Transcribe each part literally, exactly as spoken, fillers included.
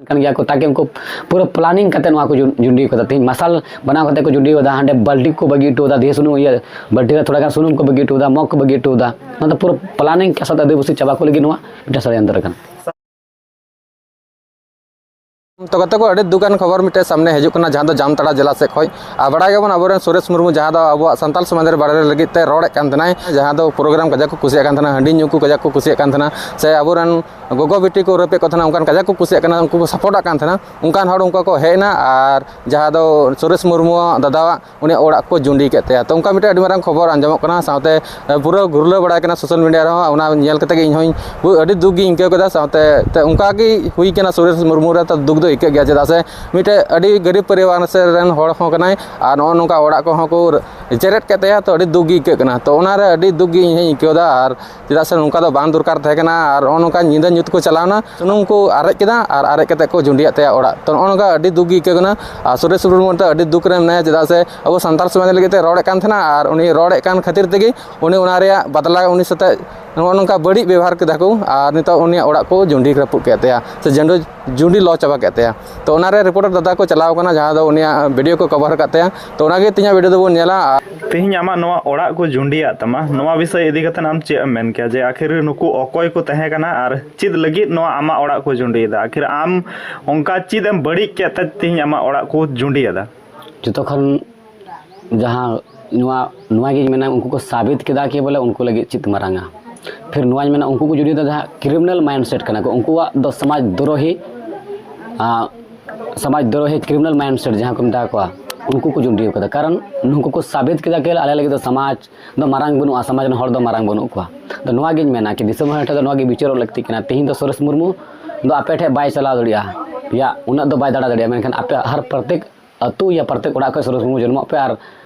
ᱠᱟᱱ ᱜᱮᱭᱟ ᱠᱚ, ᱛᱟᱠᱤ ᱩᱱᱠᱩ ᱯᱩᱨᱟᱹ ᱯᱞᱟᱱᱤᱝ ᱠᱟᱛᱮ ᱱᱚᱣᱟ ᱠᱚ ᱡᱩᱱ-, ᱡᱩᱱᱰᱤ ᱠᱟᱫᱟ᱾ ᱛᱮᱦᱮᱧ ᱢᱟᱨᱥᱟᱞ ᱵᱮᱱᱟᱣ ᱠᱟᱛᱮ ᱠᱚ ᱡᱩᱱᱰᱤ ᱠᱟᱫᱟ, ᱦᱟᱸᱰᱮ ᱵᱟᱞᱴᱤ ᱠᱚ ᱵᱟᱹᱜᱤ ᱦᱚᱴᱚ ᱠᱟᱫᱟ, ᱫᱤᱭᱮ ᱥᱩᱱᱩᱢ ᱤᱭᱟᱹ ᱵᱟᱞᱴᱤ ᱨᱮ ᱛᱷᱚᱲᱟ ᱜᱟᱱ ᱥᱩᱱᱩᱢ ᱠᱚ ᱵᱟᱹᱜᱤ ᱦᱚᱴᱚ ᱠᱟᱫᱟ, ᱢᱚᱜᱽ ᱠᱚ ᱵᱟᱹᱜᱤ ᱦᱚᱴᱚ ᱠᱟᱫᱟ᱾ ᱱᱚᱣᱟ ᱫᱚ ᱯᱩᱨᱟᱹ ᱯᱞᱟᱱᱤᱝ ᱠᱮ ᱥᱟᱛᱷ ᱟᱹᱫᱤᱵᱟᱹᱥᱤ ᱪᱟᱵᱟ ᱠᱚ ᱞᱟᱹᱜᱤᱫ ᱱᱚᱣᱟ ᱢᱤᱫᱴᱮᱱ ᱥᱚᱲᱭᱚᱱᱛᱨᱚ ᱠᱟᱱᱟ᱾ ᱛᱚ ᱜᱟᱛᱮ ᱠᱚ, ᱟᱹᱰᱤ ᱫᱩᱠᱟᱱ ᱠᱷᱚᱵᱚᱨ ᱢᱤᱫᱴᱮᱱ ᱥᱟᱢᱱᱮ ᱦᱤᱡᱩᱜ ᱠᱟᱱᱟ, ᱡᱟᱦᱟᱸ ᱫᱚ ᱡᱟᱢᱛᱟᱲᱟ ᱡᱮᱞᱟ ᱥᱮᱫ ᱠᱷᱚᱱ᱾ ᱟᱨ ᱵᱟᱲᱟᱭ ᱜᱮᱵᱚᱱ, ᱟᱵᱚᱨᱮᱱ ᱥᱩᱨᱮᱥ ᱢᱩᱨᱢᱩ, ᱡᱟᱦᱟᱸ ᱫᱚ ᱟᱵᱚᱣᱟᱜ ᱥᱟᱱᱛᱟᱞ ᱥᱚᱢᱟᱡᱽ ᱨᱮ ᱵᱟᱲᱟᱭ ᱞᱟᱹᱜᱤᱫ ᱛᱮ ᱨᱚᱲᱮᱫ ᱠᱟᱱ ᱛᱟᱦᱮᱱᱟᱭ, ᱡᱟᱦᱟᱸ ᱫᱚ ᱯᱨᱳᱜᱨᱟᱢ ᱠᱟᱡᱟᱠ ᱠᱚ ᱠᱩᱥᱤᱭᱟᱜ ᱠᱟᱱ ᱛᱟᱦᱮᱱᱟ, ᱦᱟᱺᱰᱤ ᱧᱩ ᱠᱚ ᱠᱟᱡᱟᱠ ᱠᱚ ᱠᱩᱥᱤᱭᱟᱜ ᱠᱟᱱ ᱛᱟᱦᱮᱱᱟ, ᱥᱮ ᱟᱵᱚᱨᱮᱱ ᱜᱚᱜᱚ ᱵᱤᱴᱤ ᱠᱚ ᱨᱮᱯᱮᱫ ᱠᱚ ᱛᱟᱦᱮᱱᱟ, ᱚᱱᱠᱟᱱ ᱠᱟᱡᱟᱠ ᱠᱚ ᱠᱩᱥᱤᱭᱟᱜ ᱠᱟᱱᱟ, ᱩᱱᱠᱩ ᱠᱚ ᱥᱟᱯᱳᱨᱴᱟᱜ ᱠᱟᱱ ᱛᱟᱦᱮᱱᱟ, ᱚᱱᱠᱟᱱ ᱦᱚᱲ ᱩᱱᱠᱩ ᱠᱚ ᱦᱮᱡ ᱮᱱᱟ ᱟᱨ ᱡᱟᱦᱟᱸ ᱫᱚ ᱥᱩᱨᱮᱥ ᱢᱩᱨᱢᱩᱣᱟᱜ ᱫᱟᱫᱟᱣᱟᱜ ᱩᱱᱤᱭᱟᱜ ᱚᱲᱟᱜ ᱠᱚ ᱡᱩᱸᱰᱤ ᱠᱮᱫ ᱛᱟᱭᱟ᱾ ᱛᱚ ᱚᱱᱠᱟ ᱢᱤᱫᱴᱮᱱ ᱟᱹᱰᱤ ᱢᱟᱨᱟᱝ ᱠᱷᱚᱵᱚᱨ ᱟᱸᱡᱚᱢᱚᱜ ᱠᱟᱱᱟ, ᱥᱟᱶᱛᱮ ᱯᱩᱨᱟᱹ ᱜᱩᱨᱞᱟᱹ ᱵᱟᱲᱟᱭ ᱠᱟᱱᱟ ᱥᱳᱥᱟᱞ ᱢᱤᱰᱤᱭᱟ ᱨᱮᱦᱚᱸ᱾ ᱚᱱᱟ ᱧᱮᱞ ᱠᱟᱛᱮ ᱜᱮ ᱤᱧ ᱦᱚᱸᱧ ᱵᱩ-, ᱟᱹᱰᱤ ᱫᱩᱠ ᱜᱤᱧ ᱟᱹᱭᱠᱟᱹᱣ ᱠᱮᱫᱟ᱾ ᱥᱟᱶᱛᱮ ᱛᱮ ᱚᱱᱠᱟ ᱜᱮ ᱦᱩᱭ ᱠᱟᱱᱟ ᱥᱩᱨᱮᱥ ᱢᱩᱨᱢᱩ ᱨᱮ, ᱛᱚ ᱫᱩᱠ ᱫᱚ ᱟᱹᱭᱠᱟᱹᱜ ᱜᱮᱭᱟ, ᱪᱮᱫᱟᱜ ᱥᱮ ᱢᱤᱫᱴᱮᱡ ᱟᱹᱰᱤ ᱜᱟᱹᱨᱤᱵ ᱯᱚᱨᱤᱵᱟᱨ ᱥᱮᱫ ᱨᱮᱱ ᱦᱚᱲ ᱦᱚᱸ ᱠᱟᱱᱟᱭ ᱟᱨ ᱱᱚᱜᱼᱚ ᱱᱚᱝᱠᱟ ᱚᱲᱟᱜ ᱠᱚᱦᱚᱸ ᱠᱚ ᱡᱮᱨᱮᱫ ᱠᱮᱫ ᱛᱟᱭᱟ᱾ ᱛᱚ ᱟᱹᱰᱤ ᱫᱩᱠ ᱜᱮ ᱟᱹᱭᱠᱟᱹᱜ ᱠᱟᱱᱟ᱾ ᱛᱚ ᱚᱱᱟᱨᱮ ᱟᱹᱰᱤ ᱫᱩᱠ ᱜᱮ ᱤᱧ ᱦᱚᱸᱧ ᱟᱹᱭᱠᱟᱹᱣ ᱮᱫᱟ᱾ ᱟᱨ ᱪᱮᱫᱟᱜ ᱥᱮ ᱱᱚᱝᱠᱟ ᱫᱚ ᱵᱟᱝ ᱫᱚᱨᱠᱟᱨ ᱛᱟᱦᱮᱸ ᱠᱟᱱᱟ᱾ ᱟᱨ ᱱᱚᱜᱼᱚ ᱱᱚᱝᱠᱟ ᱧᱤᱫᱟᱹ ᱧᱩᱛ ᱠᱚ ᱪᱟᱞᱟᱣᱱᱟ, ᱥᱩᱱᱩᱢ ᱠᱚ ᱟᱨᱮᱡ ᱠᱮᱫᱟ ᱟᱨ ᱟᱨᱮᱡ ᱠᱟᱛᱮ ᱠᱚ ᱡᱩᱸᱰᱤᱭᱮᱫ ᱛᱟᱭᱟ ᱚᱲᱟᱜ᱾ ᱛᱚ ᱱᱚᱜᱼᱚ ᱱᱚᱝᱠᱟ ᱟᱹᱰᱤ ᱫᱩᱠ ᱜᱮ ᱟᱹᱭᱠᱟᱹᱜ ᱠᱟᱱᱟ᱾ ᱟᱨ ᱥᱩᱨᱮᱥ ᱢᱩᱨᱢᱩ ᱱᱤᱛᱚᱜ ᱟᱹᱰᱤ ᱫᱩᱠ ᱨᱮ ᱢᱮᱱᱟᱭᱟ, ᱪᱮᱫᱟᱜ ᱥᱮ ᱟᱵᱚ ᱥᱟᱱᱛᱟᱲ ᱥᱚᱢᱟᱡᱽ ᱞᱟᱹᱜᱤᱫ ᱛᱮ ᱨᱚᱲᱮᱫ ᱠᱟᱱ ᱛᱟᱦᱮᱱᱟ ᱟᱨ ᱩᱱᱤ ᱨᱚᱲᱮᱫ ᱠᱟᱱ ᱠᱷᱟᱹᱛᱤᱨ ᱛᱮᱜᱮ ᱩᱱᱤ ᱚᱱᱟ ᱨᱮᱭᱟᱜ ᱵᱟᱫᱞᱟ ᱩᱱᱤ ᱥᱟᱛᱮᱜ ᱱᱚᱜᱼᱚ ᱱᱚᱝᱠᱟ ᱵᱟᱹᱲᱤᱡ ᱵᱮᱵᱚᱦᱟᱨ ᱠᱮᱫᱟ ᱠᱚ ᱟᱨ ᱱᱤᱛᱚᱜ ᱩᱱᱤᱭᱟᱜ ᱚᱲᱟᱜ ᱠᱚ ᱡᱩᱸᱰᱤ ᱨᱟᱹᱯᱩᱫ ᱠᱮᱫ ᱛᱟᱭᱟ, ᱥᱮ ᱡᱟᱹᱸᱰᱩ-, ᱡᱩᱸᱰᱤ ᱞᱚ ᱪᱟᱵᱟ ᱠᱮᱫ ᱛᱟᱭᱟ᱾ ᱛᱚ ᱚᱱᱟᱨᱮ ᱨᱤᱯᱳᱨᱴᱟᱨ ᱫᱟᱫᱟ ᱠᱚ ᱪᱟᱞᱟᱣ ᱠᱟᱱᱟ, ᱡᱟᱦᱟᱸ ᱫᱚ ᱩᱱᱤᱭᱟᱜ ᱵᱷᱤᱰᱤᱭᱳ ᱠᱚ ᱠᱚᱵᱷᱟᱨ ᱟᱠᱟᱫ ᱛᱟᱭᱟ᱾ ᱛᱚ ᱚᱱᱟᱜᱮ ᱛᱮᱦᱮᱧᱟᱜ ᱵᱷᱤᱰᱤᱭᱳ ᱫᱚᱵᱚᱱ ᱧᱮᱞᱟ᱾ ᱟᱨ ᱛᱮᱦᱮᱧ ᱟᱢᱟᱜ ᱱᱚᱣᱟ ᱚᱲᱟᱜ ᱠᱚ ᱡᱩᱸᱰᱤᱭᱟᱜ ᱛᱟᱢᱟ, ᱱᱚᱣᱟ ᱵᱤᱥᱚᱭ ᱤᱫᱤ ᱠᱟᱛᱮ ᱟᱢ ᱪᱮᱫ ᱮᱢ ᱢᱮᱱ ᱠᱮᱭᱟ ᱡᱮ ᱟᱹᱠᱷᱤᱨ ᱱᱩᱠᱩ ᱚᱠᱚᱭ ᱠᱚ ᱛᱟᱦᱮᱸ ᱠᱟᱱᱟ ᱟᱨ ᱪᱮᱫ ᱞᱟᱹᱜᱤᱫ ᱱᱚᱣᱟ ᱟᱢᱟᱜ ᱚᱲᱟᱜ ᱠᱚ ᱡᱩᱸᱰᱤᱭᱮᱫᱟ? ᱟᱹᱠᱷᱤᱨ ᱟᱢ ᱚᱱᱠᱟ ᱪᱮᱫ ᱮᱢ ᱵᱟᱹᱲᱤᱡ ᱠᱮᱫ ᱛᱮ ᱛᱮᱦᱮᱧ ᱟᱢᱟᱜ ᱚᱲᱟᱜ ᱠᱚ ᱡᱩᱸᱰᱤᱭᱮᱫᱟ? ᱡᱚᱛᱚ ᱠᱷᱚᱱ ᱡᱟᱦᱟᱸ ᱱᱚᱣᱟ, ᱱᱚᱣᱟ ᱜᱤᱧ ᱢᱮᱱᱟ, ᱩᱱᱠᱩ ᱠᱚ ᱥᱟᱵᱤᱛ ᱠᱮᱫᱟ ᱠᱤ ᱵᱚᱞᱮ ᱩᱱᱠᱩ ᱞᱟᱹᱜᱤᱫ ᱪᱮᱫ ᱢᱟᱨᱟᱝᱟ᱾ ᱯᱷᱤᱨ ᱱᱚᱣᱟᱧ ᱢᱮᱱᱟ, ᱩᱱᱠᱩ ᱠᱚ ᱡᱩᱫᱤ ᱫᱚ ᱡᱟᱦᱟᱸ ᱠᱨᱤᱢᱤᱱᱟᱞ ᱢᱟᱭᱤᱱᱰ ᱥᱮᱴ ᱠᱟᱱᱟ ᱠᱚ, ᱩᱱᱠᱩᱣᱟᱜ ᱫᱚ ᱥᱚᱢᱟᱡᱽ ᱫᱨᱳᱦᱤ, ᱟᱸ, ᱥᱚᱢᱟᱡᱽ ᱫᱨᱳᱦᱤ ᱠᱨᱤᱢᱤᱱᱟᱞ ᱢᱟᱭᱤᱱᱰ ᱥᱮᱴ ᱡᱟᱦᱟᱸ ᱠᱚ ᱢᱮᱛᱟ ᱠᱚᱣᱟ, ᱩᱱᱠᱩ ᱠᱚ ᱡᱩᱸᱰᱤ ᱠᱟᱫᱟ᱾ ᱠᱟᱨᱚᱱ ᱱᱩᱠᱩ ᱠᱚ ᱥᱟᱵᱤᱛ ᱠᱮᱫᱟ ᱠᱤ ᱟᱞᱮ ᱞᱟᱹᱜᱤᱫ ᱫᱚ ᱥᱚᱢᱟᱡᱽ ᱫᱚ ᱢᱟᱨᱟᱝ ᱵᱟᱹᱱᱩᱜᱼᱟ, ᱥᱚᱢᱟᱡᱽ ᱨᱮᱱ ᱦᱚᱲ ᱫᱚ ᱢᱟᱨᱟᱝ ᱵᱟᱹᱱᱩᱜ ᱠᱚᱣᱟ᱾ ᱟᱫᱚ ᱱᱚᱣᱟ ᱜᱤᱧ ᱢᱮᱱᱟ ᱠᱤ ᱫᱤᱥᱚᱢ ᱦᱚᱲ ᱴᱷᱮᱱ ᱫᱚ ᱱᱚᱣᱟ ᱜᱮ ᱵᱤᱪᱟᱹᱨᱚᱜ ᱞᱟᱹᱠᱛᱤ ᱠᱟᱱᱟ᱾ ᱛᱮᱦᱮᱧ ᱫᱚ ᱥᱩᱨᱮᱥ ᱢᱩᱨᱢᱩ ᱫᱚ ᱟᱯᱮ ᱴᱷᱮᱱ ᱵᱟᱭ ᱪᱟᱞᱟᱣ ᱫᱟᱲᱮᱭᱟᱜᱼᱟ, ᱭᱟ ᱩᱱᱟᱹᱜ ᱫᱚ ᱵᱟᱭ ᱫᱟᱬᱟ ᱫᱟᱲᱮᱭᱟᱜᱼᱟ, ᱢᱮᱱᱠᱷᱟᱱ ᱟᱯᱮ ᱦᱟᱨ ᱯᱨᱚᱛᱮᱠ ᱟᱹᱛᱩ ᱭᱟ ᱯᱨᱚᱛᱮᱠ ᱚᱲᱟᱜ ᱠᱷᱚᱱ ᱥᱩᱨᱮᱥ ᱢᱩᱨᱢᱩ ᱡᱚᱱᱢᱚᱜ ᱯᱮ ᱟᱨ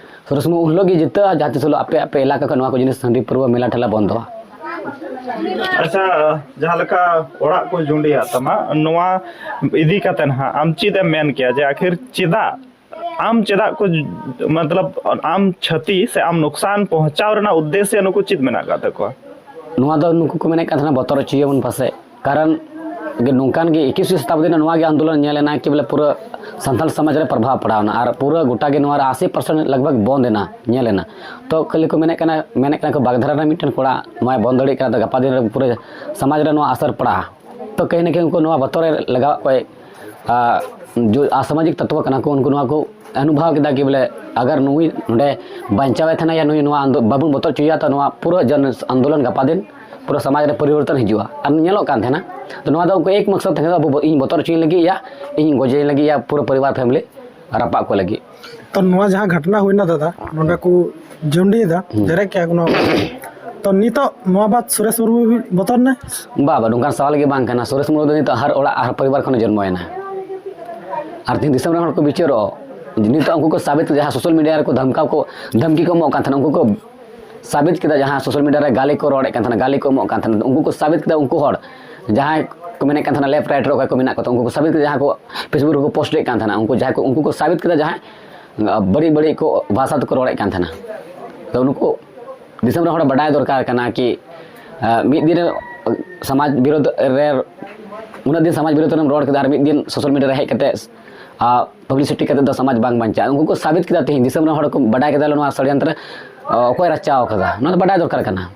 ᱥᱩᱨᱮᱥ ᱢᱩᱨᱢᱩ ᱩᱱ ᱦᱤᱞᱳᱜ ᱜᱮ ᱡᱤᱛᱟᱹᱜᱼᱟ, ᱡᱟᱦᱟᱸ ᱛᱤᱥ ᱦᱤᱞᱳᱜ ᱟᱯᱮ, ᱟᱯᱮ ᱮᱞᱟᱠᱟ ᱠᱷᱚᱱ ᱱᱚᱣᱟ ᱠᱚ ᱡᱤᱱᱤᱥ ᱦᱟᱺᱰᱤ ᱯᱟᱹᱨᱣᱟᱹ ᱢᱮᱞᱟ ᱴᱷᱮᱞᱟ ᱵᱚᱱᱫᱚᱜᱼᱟ᱾ ᱟᱪᱪᱷᱟ, ᱡᱟᱦᱟᱸ ᱞᱮᱠᱟ ᱚᱲᱟᱜ ᱠᱚ ᱡᱩᱸᱰᱤᱭᱟᱜ ᱛᱟᱢᱟ, ᱱᱚᱣᱟ ᱤᱫᱤ ᱠᱟᱛᱮ ᱱᱟᱦᱟᱜ ᱟᱢ ᱪᱮᱫ ᱮᱢ ᱢᱮᱱ ᱠᱮᱭᱟ ᱡᱮ ᱟᱹᱠᱷᱤᱨ ᱪᱮᱫᱟᱜ ᱟᱢ ᱪᱮᱫᱟᱜ ᱠᱚ, ᱢᱚᱛᱞᱚᱵ, ᱟᱢ ᱪᱷᱟᱹᱛᱤ ᱥᱮ ᱟᱢ ᱱᱩᱠᱥᱟᱱ ᱯᱚᱦᱪᱟᱣ ᱨᱮᱱᱟᱜ ᱩᱫᱽᱫᱮᱥᱥᱚ ᱱᱩᱠᱩ ᱪᱮᱫ ᱢᱮᱱᱟᱜ ᱟᱠᱟᱫ ᱛᱟᱠᱚᱣᱟ? ᱱᱚᱣᱟ ᱫᱚ ᱱᱩᱠᱩ ᱠᱚ ᱢᱮᱱᱮᱫ ᱠᱟᱱ ᱛᱟᱦᱮᱱᱟ ᱵᱚᱛᱚᱨ ᱦᱚᱪᱚᱭᱟᱵᱚᱱ ᱯᱟᱥᱮᱡ, ᱠᱟᱨᱚᱱ ᱜᱮ ᱱᱚᱝᱠᱟᱱ ᱜᱮ ᱮᱠᱩᱥ ᱥᱚᱛᱟᱵᱫᱤ ᱨᱮ ᱱᱚᱣᱟ ᱜᱮ ᱟᱱᱫᱳᱞᱚᱱ ᱧᱮᱞ ᱮᱱᱟ ᱠᱤ ᱵᱚᱞᱮ ᱯᱩᱨᱟᱹ ᱥᱟᱱᱛᱟᱲ ᱥᱚᱢᱟᱡᱽ ᱨᱮ ᱯᱨᱚᱵᱷᱟᱵᱽ ᱯᱟᱲᱟᱣ ᱮᱱᱟ ᱟᱨ ᱯᱩᱨᱟᱹ ᱜᱚᱴᱟ ᱜᱮ ᱱᱚᱣᱟ ᱨᱮ ᱟᱥᱤ ᱯᱟᱨᱥᱮᱱᱴ ᱞᱟᱜᱽ ᱵᱷᱟᱜᱽ ᱵᱚᱱᱫ ᱮᱱᱟ, ᱧᱮᱞ ᱮᱱᱟ᱾ ᱛᱚ ᱠᱷᱟᱹᱞᱤ ᱠᱚ ᱢᱮᱱᱮᱫ ᱠᱟᱱᱟ, ᱢᱮᱱᱮᱫ ᱠᱟᱱᱟ ᱠᱚ ᱵᱟᱜᱽᱫᱷᱟᱨᱟ ᱨᱮ ᱢᱤᱫᱴᱮᱱ ᱠᱚᱲᱟ ᱱᱚᱣᱟᱭ ᱵᱚᱱᱫ ᱫᱟᱲᱮᱭᱟᱜ ᱠᱟᱱᱟ, ᱛᱚ ᱜᱟᱯᱟ ᱫᱤᱱ ᱨᱮ ᱯᱩᱨᱟᱹ ᱥᱚᱢᱟᱡᱽ ᱨᱮ ᱱᱚᱣᱟ ᱟᱥᱟᱨ ᱯᱟᱲᱟᱜᱼᱟ᱾ ᱛᱚ ᱠᱟᱹᱦᱤ ᱱᱟ ᱠᱟᱹᱦᱤ ᱩᱱᱠᱩ ᱱᱚᱣᱟ ᱵᱚᱛᱚᱨ ᱨᱮ ᱞᱟᱜᱟᱣ ᱠᱚᱣᱟ, ᱟᱨ ᱡᱚ ᱟᱥᱟᱢᱟᱡᱤᱠ ᱛᱚᱛᱛᱣᱚ ᱠᱟᱱᱟ ᱠᱚ, ᱩᱱᱠᱩ ᱱᱚᱣᱟ ᱠᱚ ᱚᱱᱩᱵᱷᱟᱵᱽ ᱠᱮᱫᱟ ᱠᱤ ᱵᱚᱞᱮ ᱟᱜᱟᱨ ᱱᱩᱭ ᱱᱚᱰᱮ ᱵᱟᱧᱪᱟᱣᱮ ᱛᱟᱦᱮᱱᱟ ᱭᱟ ᱱᱩᱭ ᱱᱚᱣᱟ ᱟᱱᱫᱳ-, ᱵᱟᱵᱚᱱ ᱵᱚᱛᱚᱨ ᱦᱚᱪᱚᱭᱟ, ᱛᱚ ᱱᱚᱣᱟ ᱯᱩᱨᱟᱹ ᱡᱚᱱ ᱟᱱᱫᱳᱞᱚᱱ ᱜᱟᱯᱟ ᱫᱤᱱ ᱯᱩᱨᱟᱹ ᱥᱚᱢᱟᱡᱽ ᱨᱮ ᱯᱚᱨᱤᱵᱚᱨᱛᱚᱱ ᱦᱤᱡᱩᱜᱼᱟ᱾ ᱟᱨ ᱧᱮᱞᱚᱜ ᱠᱟᱱ ᱛᱟᱦᱮᱱᱟ, ᱛᱚ ᱱᱚᱣᱟ ᱫᱚ ᱩᱱᱠᱩ ᱮᱠ ᱢᱚᱠᱥᱚᱫ ᱛᱟᱦᱮᱸ ᱠᱟᱱᱟ, ᱟᱵᱚ ᱵᱚ-, ᱤᱧ ᱵᱚᱛᱚᱨ ᱦᱚᱪᱚᱧ ᱞᱟᱹᱜᱤᱫ ᱭᱟ ᱤᱧ ᱜᱚᱡᱮᱧ ᱞᱟᱹᱜᱤᱫ ᱭᱟ ᱯᱩᱨᱟᱹ ᱯᱚᱨᱤᱵᱟᱨ ᱯᱷᱮᱢᱤᱞᱤ ᱨᱟᱯᱟᱜ ᱠᱚ ᱞᱟᱹᱜᱤᱫ᱾ ᱛᱚ ᱱᱚᱣᱟ ᱡᱟᱦᱟᱸ ᱜᱷᱚᱴᱱᱟ ᱦᱩᱭᱱᱟ ᱫᱟᱫᱟ, ᱱᱚᱰᱮ ᱠᱚ ᱡᱚᱱᱰᱤᱭᱮᱫᱟ, ᱦᱩᱸ᱾ ᱡᱮᱨᱮᱠ ᱠᱮᱜᱼᱟ ᱠᱚ ᱱᱚᱣᱟ᱾ ᱛᱚ ᱱᱤᱛᱚᱜ ᱱᱚᱣᱟ ᱵᱟᱫ ᱥᱩᱨᱮᱥ ᱢᱩᱨᱢᱩ ᱵᱚᱛᱚᱨ ᱱᱟᱭ? ᱵᱟ, ᱵᱟ, ᱱᱚᱝᱠᱟᱱ ᱥᱟᱣᱟᱞ ᱜᱮ ᱵᱟᱝ ᱠᱟᱱᱟ᱾ ᱥᱩᱨᱮᱥ ᱢᱩᱨᱢᱩ ᱫᱚ ᱱᱤᱛᱚᱜ ᱦᱟᱨ ᱚᱲᱟᱜ, ᱦᱟᱨ ᱯᱚᱨᱤᱵᱟᱨ ᱠᱷᱚᱱᱮ ᱡᱚᱱᱢᱚᱭᱮᱱᱟ᱾ ᱟᱨ ᱛᱮᱦᱮᱧ ᱫᱤᱥᱚᱢ ᱨᱮᱱ ᱦᱚᱲ ᱠᱚ ᱵᱤᱪᱟᱹᱨᱚᱜ, ᱱᱤᱛᱚᱜ ᱩᱱᱠᱩ ᱠᱚ ᱥᱟᱵᱤᱛ, ᱡᱟᱦᱟᱸ ᱥᱳᱥᱟᱞ ᱢᱤᱰᱤᱭᱟ ᱨᱮᱠᱚ ᱫᱷᱟᱢᱠᱟᱣ ᱠᱚ, ᱫᱷᱟᱢᱠᱤ ᱠᱚ ᱮᱢᱚᱜ ᱠᱟᱱ ᱛᱟᱦᱮᱱᱟ, ᱩᱱᱠᱩ ᱠᱚ ᱥᱟᱵᱤᱛ ᱠᱮᱫᱟ, ᱡᱟᱦᱟᱸ ᱥᱳᱥᱟᱞ ᱢᱤᱰᱤᱭᱟ ᱨᱮ ᱜᱟᱹᱞᱤ ᱠᱚ ᱨᱚᱲᱮᱫ ᱠᱟᱱ ᱛᱟᱦᱮᱱᱟ, ᱜᱟᱹᱞᱤ ᱠᱚ ᱮᱢᱚᱜ ᱠᱟᱱ ᱛᱟᱦᱮᱱᱟ, ᱩᱱᱠᱩ ᱠᱚ ᱥᱟᱵᱤᱛ ᱠᱮᱫᱟ᱾ ᱩᱱᱠᱩ ᱦᱚᱲ ᱡᱟᱦᱟᱸᱭ ᱠᱚ ᱢᱮᱱᱮᱫ ᱠᱟᱱ ᱛᱟᱦᱮᱱᱟ, ᱞᱮᱯᱷᱴ ᱨᱟᱭᱤᱴ ᱨᱮ ᱚᱠᱚᱭ ᱠᱚ ᱢᱮᱱᱟᱜ ᱠᱚ ᱛᱟᱦᱮᱱᱟ, ᱩᱱᱠᱩ ᱠᱚ ᱥᱟᱵᱤᱛ ᱠᱮᱫᱟ, ᱡᱟᱦᱟᱸ ᱠᱚ ᱯᱷᱮᱥᱵᱩᱠ ᱨᱮᱠᱚ ᱯᱳᱥᱴ ᱮᱫ ᱠᱟᱱ ᱛᱟᱦᱮᱱᱟ, ᱩᱱᱠᱩ ᱡᱟᱦᱟᱸᱭ ᱠᱚ, ᱩᱱᱠᱩ ᱠᱚ ᱥᱟᱵᱤᱛ ᱠᱮᱫᱟ, ᱡᱟᱦᱟᱸᱭ ᱵᱟᱹᱲᱤᱡ ᱵᱟᱹᱲᱤᱡ ᱠᱚ ᱵᱷᱟᱥᱟ ᱛᱮᱠᱚ ᱨᱚᱲᱮᱫ ᱠᱟᱱ ᱛᱟᱦᱮᱱᱟ᱾ ᱛᱚ ᱱᱩᱠᱩ ᱫᱤᱥᱚᱢ ᱨᱮᱱ ᱦᱚᱲ ᱵᱟᱰᱟᱭ ᱫᱚᱨᱠᱟᱨ ᱠᱟᱱᱟ ᱠᱤ, ᱟᱸ, ᱢᱤᱫ ᱫᱤᱱ ᱨᱮ ᱥᱚᱢᱟᱡᱽ ᱵᱤᱨᱳᱫᱷ ᱨᱮ, ᱩᱱᱟᱹᱜ ᱫᱤᱱ ᱥᱚᱢᱟᱡᱽ ᱵᱤᱨᱳᱫᱷ ᱨᱮᱢ ᱨᱚᱲ ᱠᱮᱫᱟ ᱟᱨ ᱢᱤᱫ ᱫᱤᱱ ᱥᱳᱥᱟᱞ ᱢᱤᱰᱤᱭᱟ ᱨᱮ ᱦᱮᱡ ᱠᱟᱛᱮ, ᱟᱸ, ᱯᱟᱵᱽᱞᱤᱥᱤᱴᱤ ᱠᱟᱛᱮ ᱫᱚ ᱥᱚᱢᱟᱡᱽ ᱵᱟᱝ ᱵᱟᱧᱪᱟᱜᱼᱟ᱾ ᱩᱱᱠᱩ ᱠᱚ ᱥᱟᱵᱤᱛ ᱠᱮᱫᱟ, ᱛᱮᱦᱮᱧ ᱫᱤᱥᱚᱢ ᱨᱮᱱ ᱦᱚᱲ ᱠᱚ ᱵᱟᱰᱟᱭ ᱠᱮᱫᱟ ᱱᱚᱣᱟ ᱥᱚᱲᱭᱚᱱᱛᱨᱚ, ᱟᱸ, ᱚᱠᱚᱭ ᱨᱟᱪᱟᱣ ᱠᱟᱫᱟ, ᱱᱚᱣᱟ ᱫᱚ ᱵᱟᱰᱟᱭ ᱫᱚᱨᱠᱟᱨ ᱠᱟᱱᱟ᱾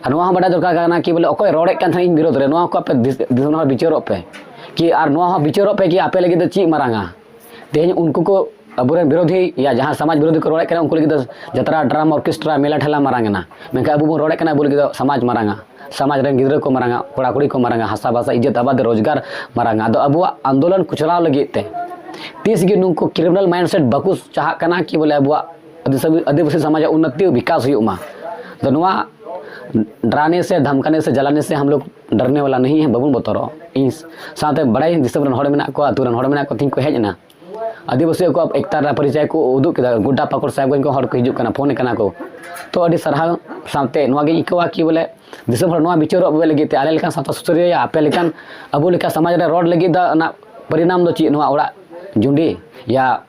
ᱟᱨ ᱱᱚᱣᱟ ᱦᱚᱸ ᱵᱟᱰᱟᱭ ᱫᱚᱨᱠᱟᱨ ᱠᱟᱱᱟ ᱠᱤ ᱵᱚᱞᱮ ᱚᱠᱚᱭ ᱨᱚᱲᱮᱫ ᱠᱟᱱ ᱛᱟᱦᱮᱸᱱᱟ ᱤᱧ ᱵᱤᱨᱳᱫᱷ ᱨᱮ, ᱱᱚᱣᱟ ᱠᱚ ᱟᱯᱮ ᱫᱤᱥ-, ᱫᱤᱥᱚᱢ ᱨᱮᱱ ᱦᱚᱲ ᱵᱤᱪᱟᱹᱨᱚᱜ ᱯᱮ ᱠᱤ, ᱟᱨ ᱱᱚᱣᱟ ᱦᱚᱸ ᱵᱤᱪᱟᱹᱨᱚᱜ ᱯᱮ ᱠᱤ ᱟᱯᱮ ᱞᱟᱹᱜᱤᱫ ᱫᱚ ᱪᱮᱫ ᱢᱟᱨᱟᱝᱟ᱾ ᱛᱮᱦᱮᱧ ᱩᱱᱠᱩ ᱠᱚ ᱟᱵᱚᱨᱮᱱ ᱵᱤᱨᱳᱫᱷᱤ ᱭᱟ ᱡᱟᱦᱟᱸ ᱥᱚᱢᱟᱡᱽ ᱵᱤᱨᱳᱫᱷᱤ ᱠᱚ ᱨᱚᱲᱮᱫ ᱠᱟᱱᱟ, ᱩᱱᱠᱩ ᱞᱟᱹᱜᱤᱫ ᱫᱚ ᱡᱟᱛᱨᱟ, ᱰᱨᱟᱢᱟ, ᱚᱨᱠᱮᱥᱴᱨᱟ, ᱢᱮᱞᱟ ᱴᱷᱮᱞᱟ ᱢᱟᱨᱟᱝ ᱮᱱᱟ, ᱢᱮᱱᱠᱷᱟᱱ ᱟᱵᱚ ᱵᱚᱱ ᱨᱚᱲᱮᱫ ᱠᱟᱱᱟ ᱟᱵᱚ ᱞᱟᱹᱜᱤᱫ ᱫᱚ ᱥᱚᱢᱟᱡᱽ ᱢᱟᱨᱟᱝᱟ, ᱥᱚᱢᱟᱡᱽ ᱨᱮᱱ ᱜᱤᱫᱽᱨᱟᱹ ᱠᱚ ᱢᱟᱨᱟᱝᱟ, ᱠᱚᱲᱟ ᱠᱩᱲᱤ ᱠᱚ ᱢᱟᱨᱟᱝᱟ, ᱦᱟᱥᱟ ᱵᱷᱟᱥᱟ ᱤᱡᱽᱡᱚᱛ ᱟᱵᱟᱫ ᱨᱳᱡᱽᱜᱟᱨ ᱢᱟᱨᱟᱝᱟ᱾ ᱟᱫᱚ ᱟᱵᱚᱣᱟᱜ ᱟᱱᱫᱳᱞᱚᱱ ᱠᱚ ᱪᱟᱞᱟᱣ ᱞᱟᱹᱜᱤᱫ ᱛᱮ ᱛᱤᱥ ᱜᱮ ᱱᱩᱠᱩ ᱠᱨᱤᱢᱤᱱᱟᱞ ᱢᱟᱭᱤᱱᱰᱥᱮᱴ ᱵᱟᱠᱚ ᱪᱟᱦᱟᱜ ᱠᱟᱱᱟ ᱠᱤ ᱵᱚᱞᱮ ᱟᱵᱚᱣᱟᱜ ᱟᱹᱫᱤᱵᱟᱹᱥᱤ, ᱟᱹᱫᱤᱵᱟᱹᱥᱤ ᱥᱚᱢᱟᱡᱽ ᱩᱱᱱᱚᱛᱤ ᱵᱤᱠᱟᱥ ᱦᱩᱭᱩᱜ ᱢᱟ᱾ ᱟᱫᱚ ᱱᱚᱣᱟ ᱰᱨᱟᱱᱮ ᱥᱮ ᱫᱷᱟᱢᱠᱟᱱᱮ ᱥᱮ ᱡᱟᱞᱟᱱᱮ ᱥᱮ ᱦᱟᱢ ᱞᱳᱜ ᱰᱟᱨᱱᱮ ᱣᱟᱞᱟ ᱱᱟᱦᱤ ᱦᱮ, ᱵᱟᱵᱚᱱ ᱵᱚᱛᱚᱨᱚᱜ᱾ ᱤᱧ ᱥᱟᱶᱛᱮ ᱵᱟᱲᱟᱭ ᱫᱤᱥᱚᱢ ᱨᱮᱱ ᱦᱚᱲ ᱢᱮᱱᱟᱜ ᱠᱚᱣᱟ, ᱟᱹᱛᱩ ᱨᱮᱱ ᱦᱚᱲ ᱢᱮᱱᱟᱜ ᱠᱚᱣᱟ, ᱛᱤᱦᱤᱧ ᱠᱚ ᱦᱮᱡ ᱮᱱᱟ᱾ ᱟᱹᱫᱤᱵᱟᱹᱥᱤ ᱠᱚᱣᱟᱜ ᱮᱠᱛᱟ ᱨᱮᱱᱟᱜ ᱯᱚᱨᱤᱪᱚᱭ ᱠᱚ ᱩᱫᱩᱜ ᱠᱮᱫᱟ, ᱜᱚᱰᱰᱟ ᱯᱟᱠᱩᱲ ᱥᱟᱦᱮᱵᱽᱜᱚᱸᱡᱽ ᱠᱷᱚᱱ ᱦᱚᱲ ᱠᱚ ᱦᱤᱡᱩᱜ ᱠᱟᱱᱟ, ᱯᱷᱳᱱ ᱠᱟᱱᱟ ᱠᱚ᱾ ᱛᱚ ᱟᱹᱰᱤ ᱥᱟᱨᱦᱟᱣ᱾ ᱥᱟᱶᱛᱮ ᱱᱚᱣᱟ ᱜᱤᱧ ᱟᱹᱭᱠᱟᱹᱣᱟ ᱠᱤ ᱵᱚᱞᱮ ᱫᱤᱥᱚᱢ ᱦᱚᱲ ᱱᱚᱣᱟ ᱵᱤᱪᱟᱹᱨᱚᱜ ᱞᱟᱹᱜᱤᱫ ᱛᱮ ᱟᱞᱮ ᱞᱮᱠᱟᱱ ᱥᱟᱶᱛᱟ ᱥᱩᱥᱟᱹᱨᱤᱭᱟᱹ ᱭᱟ ᱟᱯᱮ ᱞᱮᱠᱟᱱ ᱟᱵᱚ ᱞᱮᱠᱟ ᱥᱚᱢᱟᱡᱽ ᱨᱮ ᱨᱚᱲ ᱞᱟᱹᱜᱤᱫ ᱫᱚ ᱚᱱᱟ ᱯᱚᱨᱤᱱᱟᱢ ᱫᱚ ᱪᱮᱫ? ᱱᱚᱣᱟ ᱚᱲᱟᱜ ᱡᱩᱸᱰᱤ ᱭᱟ